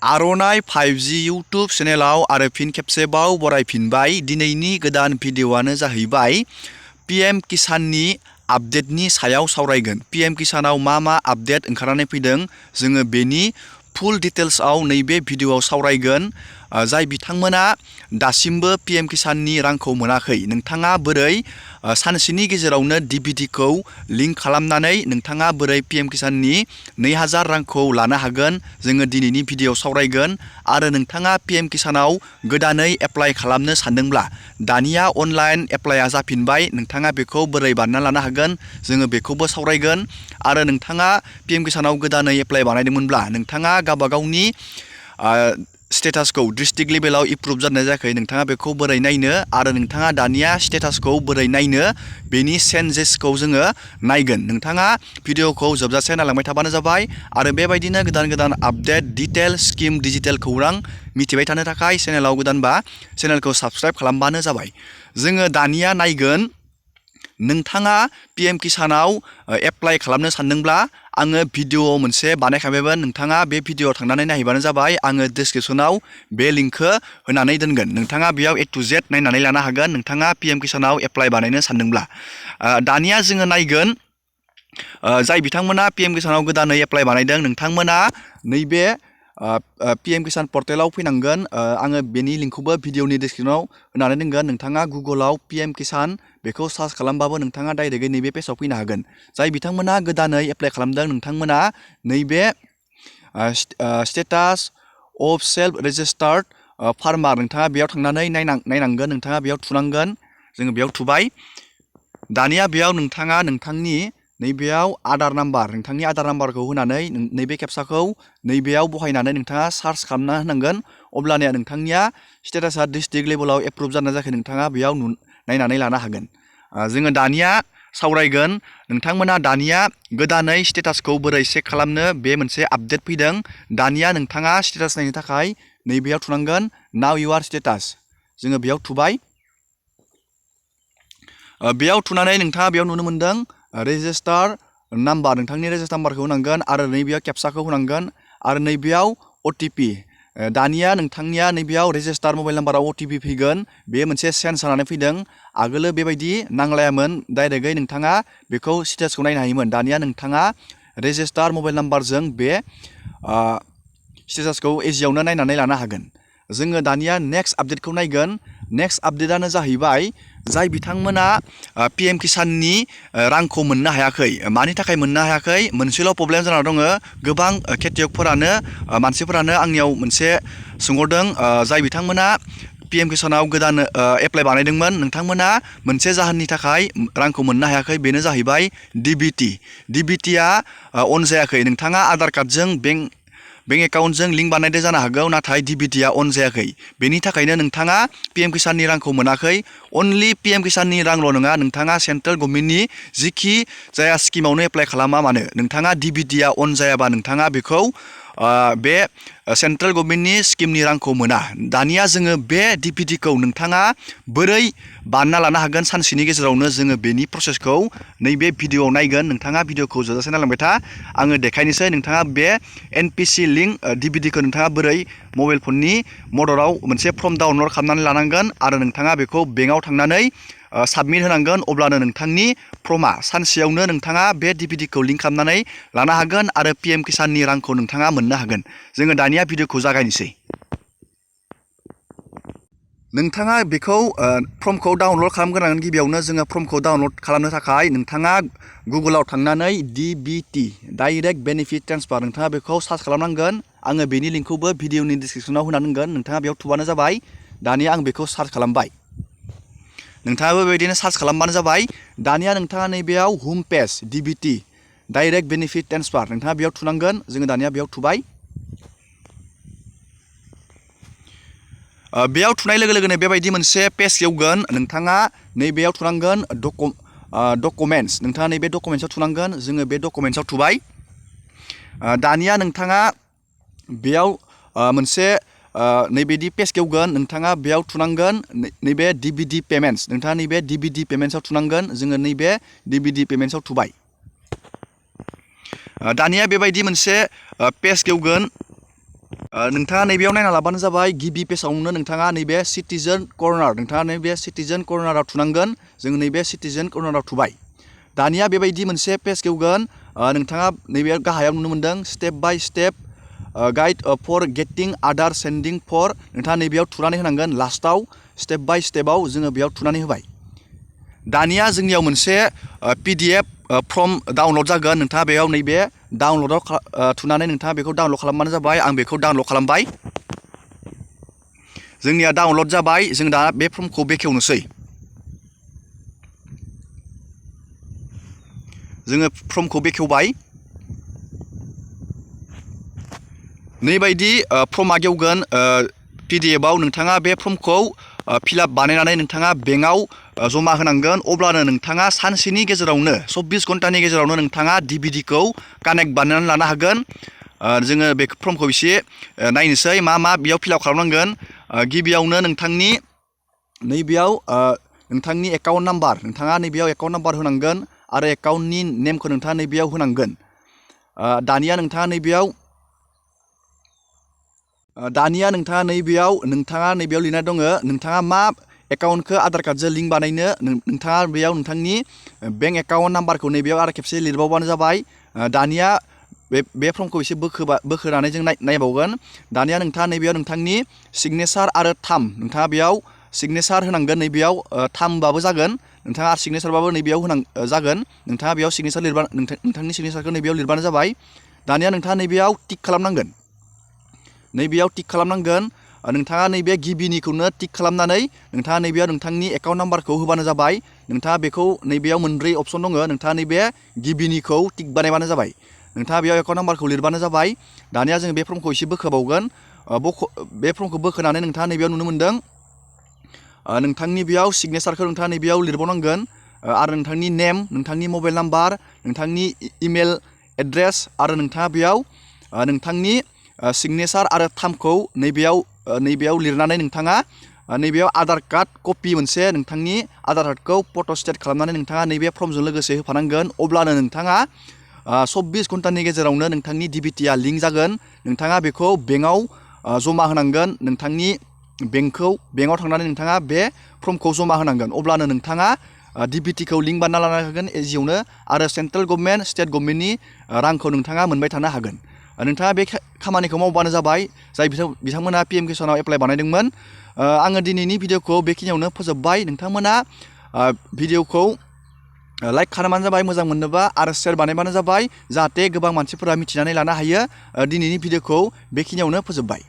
आर'नाइ 5G YouTube चेनेलाव आरो फिन खेबसेबाव बरायफिनबाय। दिनैनि गोदान भिडिअ'आनो जाहैबाय PM किसाननि आपडेटनि सायाव सावरायगोन। PM किसानाव मा आपडेट ओंखारनानै फैदों जोङो बेनि फुल डिटेल्सआव नैबे भिडिअ'आव सावरायगोन। जाय बिथांमोना दासिमबो PM किसाननि रांखौ मोनाखै, नोंथाङा बोरै सानसेनि गेजेरावनो DBTखौ लिंक खालामनानै नोंथाङा बोरै PM किसाननि 2000 रांखौ लानो हागोन जोङो दिनैनि भिडिअ'आव सावरायगोन। आरो नोंथाङा PM किसानाव गोदानै एप्लाइ खालामनो सानदोंब्ला दानिया अनलाइन एप्लाइआ जाफिनबाय, नोंथाङा बेखौ बोरै बानायना लानो हागोन जोङो बेखौबो सावरायगोन। आरो नोंथाङा PM किसानाव गोदानै एप्लाइ बानायदोंमोनब्ला नोंथाङा गावबागावनि स्टेटासखौ डिस्ट्रिक्ट लेभेलाव एप्रुभ जानाय जायाखै, नोंथाङा बेखौ बोरै नायनो आरो नोंथाङा दानिया स्टेटासखौ बोरै नायनो बेनि चेन्जेसखौ जोङो नायगोन। नोंथाङा भिडिअ'खौ जोबजासे नायलांबाय थाबानो जाबाय। आरो बेबायदिनो गोदान आपडेट डिटेल स्किम डिजिटेल खौरां मिथिबाय थानो थाखाय चेनेलाव गोदानबा चेनेलखौ साबस्क्राइब खालामबानो जाबाय। जोङो दानिया नायगोन नोंथाङा PM किसानाव एप्लाइ खालामनो सानदोंब्ला आङो भिडिअ मोनसे बानायखाबायमोन, नोंथाङा बे भिडिअ थांनानै नायहैबानो जाबाय। आङो डिसक्रिपसनाव बे लिंकखौ होनानै दोनगोन, नोंथाङा बेयाव A to Z नायनानै लानो हागोन नोंथाङा PM किसानाव एप्लाइ बानायनो सानदोंब्ला। दानिया जोङो नायगोन जाय बिथांमोना PM किसानाव गोदानै एप्लाइ बानायदों नोंथांमोना नैबे PM किसान पर्टेलाव फैनांगोन। आङो बेनि लिंकखौबो भिडिअनि डिसक्रिपसनाव होनानै दोनगोन। नोंथाङा गुगोलाव PM किसान बेखौ सार्च खालामबाबो नोंथाङा डाइरेक्टयै नैबे पेजाव फैनो हागोन। जाय बिथांमोना गोदानै एप्लाइ खालामदों नोंथांमोना नैबे status of self registered farmer नोंथाङा बेयाव थांनानै नायनांगोन, नोंथाङा बेयाव थुनांगोन। जोङो बेयाव थुबाय। दानिया बेयाव नोंथाङा नोंथांनि नैबेयाव आधार नाम्बार, नोंथांनि आधार नाम्बारखौ होनानै नैबे खेबसाखौ नैबेयाव बहायनानै नोंथाङा सार्च खालामना होनांगोन। अब्लानिया नोंथांनिया स्टेटासा डिस्ट्रिक्ट लेभेलाव एप्रुभ जाना जायाखै नोंथाङा बेयाव नायनानै लानो हागोन। जोङो दानिया सावरायगोन नोंथांमोना दानिया गोदानै स्टेटासखौ बोरै चेक खालामनो बे मोनसे आपडेट फैदों। दानिया नोंथाङा स्टेटास नायनो थाखाय नैबेयाव थुनांगोन नाउ इउर स्टेटास, जोङो बेयाव थुबाय। बेयाव थुनानै नोंथाङा बेयाव नुनो मोन्दों रेजिस्टार नाम्बार, नोंथांनि रेजिस्टार नाम्बारखौ होनांगोन आरो नैबेयाव केपसाखौ होनांगोन आरो नैबेयाव OTP। दानिया नोंथांनिया नैबेयाव रेजिस्टार मबाइल नाम्बाराव OTP फैगोन। बे मोनसे चेन्ज जानानै फैदों। आगोलो बेबायदि नांलायामोन, डाइरेक्टयै नोंथाङा बेखौ स्टेटासखौ नायनो हायोमोन। दानिया नोंथाङा रेजिस्टार मबाइल नाम्बारजों बे स्टेटासखौ इजियावनो नायनानै लानो हागोन। जोङो दानिया नेक्स्ट आपडेटखौ नायगोन। नेक्स्ट आपडेटआनो जाहैबाय जाय बिथांमोना PM किसाननि रांखौ मोननो हायाखै। मानि थाखाय मोननो हायाखै? मोनसेल' प्रब्लेम जाना दङ। गोबां खेथियकफोरानो मानसिफोरानो आंनियाव मोनसे सोंहरदों जाय बिथांमोना PM किसानाव गोदान एप्लाइ बानायदोंमोन नोंथांमोना मोनसे जाहोननि थाखाय रांखौ मोननो हायाखै, बेनो जाहैबाय DBTआ अन जायाखै। नोंथाङा आधार कार्डजों बेंक एकाउन्टजों लिंक बानायदो जानो हागौ, नाथाय DBTआ अन जायाखै। बेनि थाखायनो नोंथाङा PM किसाननि रांखौ मोनाखै। अनलि PM किसाननि रांल' नङा, नोंथाङा सेन्ट्रेल गभर्नमेन्टनि जिखि जाया स्किमावनो एप्लाइ खालामा मानो नोंथाङा DBTआ अन जायाबा नोंथाङा बेखौ बे सेन्ट्रेल गभर्नमेन्टनि स्किमनि रांखौ मोना। दानिया जोङो बे DBTखौ नोंथाङा बोरै बानायना लानो हागोन सानसेनि गेजेरावनो जोङो बेनि प्रसेसखौ नैबे भिडिअआव नायगोन। नोंथाङा भिडिअखौ जोबजासे नायलांबाय था। आङो देखायनोसै नोंथाङा बे NPC लिंक DBTखौ नोंथाङा बोरै मबाइल फननि मददाव मोनसे फर्म डाउनलड खालामनानै लानांगोन आरो नोंथाङा बेखौ बेंकआव थांनानै साबमिट होनांगोन। अब्लानो नोंथांनि फर्मा सानसेयावनो नोंथाङा बे DBTखौ लिंक खालामनानै लानो हागोन आरो PM किसाननि रांखौ नोंथाङा मोननो हागोन। जोङो दानिया भिडिअखौ जागायनोसै। नोंथाङा बेखौ फर्मखौ डाउनलड खालामग्रोनांगोन। गिबियावनो जोङो फर्मखौ डाउनलड खालामनो थाखाय नोंथाङा गुगोलाव थांनानै DBT डाइरेक्ट बेनिफिट ट्रेन्सफार नोंथाङा बेखौ सार्च खालामनांगोन। आङो बेनि लिंकखौबो भिडिअनि डिसक्रिपसनाव होनानै दोनगोन, नोंथाङा बेयाव थुबानो जाबाय। दानिया आं बेखौ सार्च खालामबाय, नोंथाङाबो बेबायदिनो सार्च खालामबानो जाबाय। दानिया नोंथाङा नैबेयाव हम page DBT direct benefit transfer नोंथाङा बेयाव थुनांगोन। जोङो दानिया बेयाव थुबाय। बेयाव थुनाय लोगो लोगोनो बेबायदि मोनसे पेज गेवगोन। नोंथाङा नैबेयाव थुनांगोन डकुमेन्ट्स, नोंथाङा नैबे डकुमेन्ट्सआव थुनांगोन। जोङो बे डकुमेन्ट्सआव थुबाय। दानिया नोंथाङा बेयाव मोनसे नैबेदि पेज गेवगोन। नोंथाङा बेयाव थुनांगोन नैबे DBT पेमेन्ट्स, नोंथाङा नैबे DBT पेमेन्ट्सआव थुनांगोन। जोङो नैबे DBT पेमेन्ट्सआव थुबाय। दानिया बेबायदि मोनसे पेज गेवगोन। नोंथाङा नैबेयाव नायना लाबानो जाबाय गिबि पेजआवनो नोंथाङा नैबे सिटिजेन कर्नार नोंथाङा नैबे सिटिजेन कर्नाराव थुनांगोन जों नैबे सिटिजेन कर्नाराव थुबाय दानिया बेबायदि मोनसे पेज गेवगोन नोंथाङा नैबे गाहायाव नुनो मोनदों step by step guide for getting Aadhaar sending four नोंथाङा नैबेयाव थुनानै होनांगोन लास्टआव स्टेप बाय स्टेपाव जोङो बेयाव थुनानै होबाय दानिया जोंनियाव मोनसे PDF फर्म डाउनलड जागोन नोंथाङा बेयाव नैबे डाउनलडआव थुनानै नोंथाङा बेखौ डाउनलड खालामबानो जाबाय आं बेखौ डाउनलड खालामबाय जोंनिया डाउनलड जाबाय जों दा बे फर्मखौ बेखेवनोसै जोङो फर्मखौ बेखेवबाय नैबायदि फर्मा गेवगोन PDFआव नोंथाङा बे फर्मखौ फिलआप बानायनानै नोंथाङा बेंकआव जमा होनांगोन अब्लानो नोंथाङा सानसेनि गेजेरावनो 24 घन्टानि गेजेरावनो नोंथाङा DVDखौ कानेक्ट बानायनानै लानो हागोन जोङो बे फर्मखौ एसे नायनोसै मा बेयाव फिलआप खालामनांगोन गिबियावनो नोंथांनि नैबेयाव नोंथांनि एकाउन्ट नाम्बार नोंथाङा नैबेयाव एकाउन्ट नाम्बार होनांगोन आरो एकाउन्टनि नेमखौ नोंथाङा नैबेयाव होनांगोन दानिया नोंथाङा नैबेयाव लिरनाय दङ नोंथाङा मा एकाउन्टखौ आधार कार्डजों लिंक बानायनो नोंथाङा बेयाव नोंथांनि बेंक एकाउन्ट नाम्बारखौ नैबेयाव आरो खेबसे लिरबावबानो जाबाय दानिया बे फर्मखौ एसे बोखोनानै जों नायबावगोन दानिया नोंथाङा नैबेयाव नोंथांनि सिगनेचार आरो थाम नोंथाङा बेयाव सिगनेचार होनांगोन नैबेयाव थामबाबो जागोन नोंथाङा सिगनेचारबाबो नैबेयाव जागोन नोंथाङा बेयाव सिगनेचार लिरबा नोंथांनि सिगनेचारखौ नैबेयाव लिरबानो जाबाय दानिया नोंथाङा नैबेयाव टिक खालामनांगोन नोंथाङा नैबे गिबिनिखौनो टिक खालामनानै नोंथाङा नैबेयाव नोंथांनि एकाउन्ट नाम्बारखौ होबानो जाबाय नोंथाङा बेखौ नैबेयाव मोनब्रै अपसन दङ नोंथाङा नैबे गिबिनिखौ टिक बानायबानो जाबाय नोंथाङा बेयाव एकाउन्ट नाम्बारखौ लिरबानो जाबाय दानिया जोङो बे फर्मखौ एसे बोखोबावगोन बे फर्मखौ बोखोनानै नोंथाङा नैबेयाव नुनो मोनदों नोंथांनि बेयाव सिगनेचारखौ नोंथाङा नैबेयाव लिरबावनांगोन आरो नोंथांनि नेम नोंथांनि मबाइल नाम्बार नोंथांनि इमेल एड्रेस आरो नोंथाङा बेयाव नोंथांनि सिगनेचार आरो थामखौ नैबेयाव लिरनानै नोंथाङा नैबेयाव आधार कार्ड कपि मोनसे नोंथांनि आधार कार्डखौ फट' स्टेट खालामनानै नोंथाङा नैबे फर्मजों लोगोसे होफानांगोन अब्लानो नोंथाङा 24 घन्टानि गेजेरावनो नोंथांनि DVDआ लिंक जागोन नोंथाङा बेखौ बेंकआव जमा होनांगोन नोंथांनि बेंकआव थांनानै नोंथाङा बे फर्मखौ जमा होनांगोन अब्लानो नोंथाङा DVDखौ लिंक बानायना लानो हागोन इजियावनो आरो सेन्ट्रेल गभर्नमेन्ट स्टेट गभर्नमेन्टनि रांखौ नोंथाङा मोनबाय थानो हागोन नोंथाङा बे खामानिखौ मावबानो जाबाय जाय बिथांमोना PMkisanआव एप्लाइ बानायदोंमोन आङो दिनैनि भिडिअखौ बेखिनियावनो फोजोबबाय नोंथांमोना भिडिअखौ लाइक खालामबानो जाबाय मोजां मोननोबा आरो शेयार बानायबानो जाबाय जाहाथे गोबां मानसिफोरा मिथिनानै लानो हायो दिनैनि भिडिअखौ बेखिनियावनो फोजोबबाय